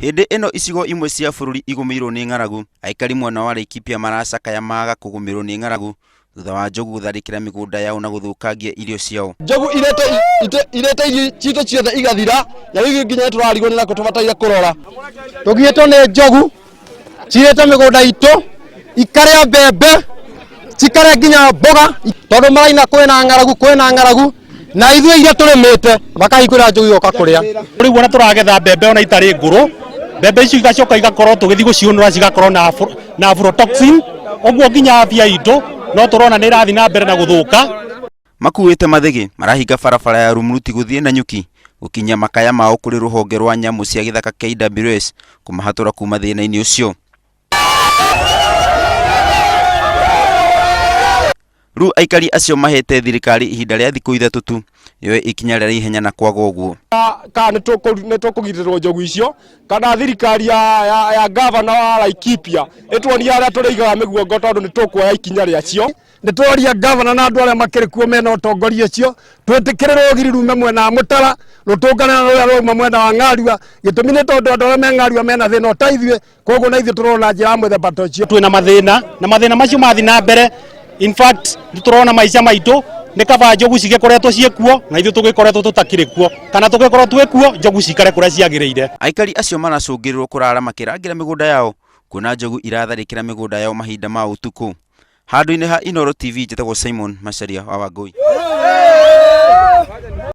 Hĩndĩ ĩno icigo imwe cia bũrũri igũmĩirwo nĩ ng'aragu, aikari mwena wa Laikipia maracakaya maga kũgũmĩrwo nĩ ng'aragu thutha wa njogu gũtharĩkĩra mĩgũnda yao na gũthũkangia irio ciao. Njogu irĩte irĩte irio citũ ciothe igathira, na rĩu nginya nĩtũrarigwo nĩ nakũ tũbataire kũrora. Tũgiĩtwo nĩ njogu cirĩte mĩgũnda itũ, ikarĩa mbembe, cikarĩa nginya mboga, tondũ maraina kwĩna ng'aragu, kwĩna ng'aragu, na ithuĩ iria tũrĩmĩte makahingũra njogu igoka kũrĩa. Rĩu ona tũragetha mbembe ona itarĩ ngũrũ, mbembe icio igacoka igakorwo tũgĩthiĩ gũciũnũra cigakorwo na na aflatoxin, ũguo nginya afya itũ no tũrona nĩ ĩrathiĩ na mbere na gũthũka. Makuĩte mathĩgĩ marahinga barabara ya Rumuruti gũthiĩ Nanyuki gũkinyia makaya mao kũrĩ rũhonge rwa nyamũ cia gĩthaka KWS kũmahatũra kuma thĩna-inĩ ũcio. Rĩu aikari acio mahete thirikari ihinda rĩa thikũ ithatũ tu yoe ikinya rĩa ihenya na kwaga ũguo. Kana nĩ tũkũgitĩrwo njogu icio kana thirikari ya, ya, ya gavana wa Laikipia ĩtuonie harĩa tũrĩigaga mĩguongo tondũ nĩ tũkuoya ikinya rĩacio. Nĩ tworia gavana na andũ arĩa makĩrĩ kuo mena ũtongoria ũcio twĩtĩkĩrĩrwo rũgiri rume mwena wa Mũtara rũtũngane na rũrĩa rwauma mwena wa Ng'arua. Gĩtũmi nĩ tondũ andũ arĩa me Ng'arua mena thĩna o ta ithuĩ, koguo na ithuĩ tũrona njĩra ya mũthemba ta ũcio. Twĩna mathĩna na mathĩna macio mathiĩ na mbere, in fact nĩ tũrona maica maitũ nĩ kaba njogu cigĩkoretwo ciĩ kuo na ithuĩ tũgĩkoretwo tũtakĩrĩ kuo, kana tũgĩkorwo twĩ kuo njogu cikare kũrĩa ciagĩrĩire. Aikari acio maracũngĩrĩrwo kũrara makĩrangĩra mĩgũnda yao kuona njogu iratharĩkĩra mĩgũnda yao mahinda ma ũtukũ. Handũ-inĩ ha Inooro TV njĩtagwo Simon Macharia wa Wangũi.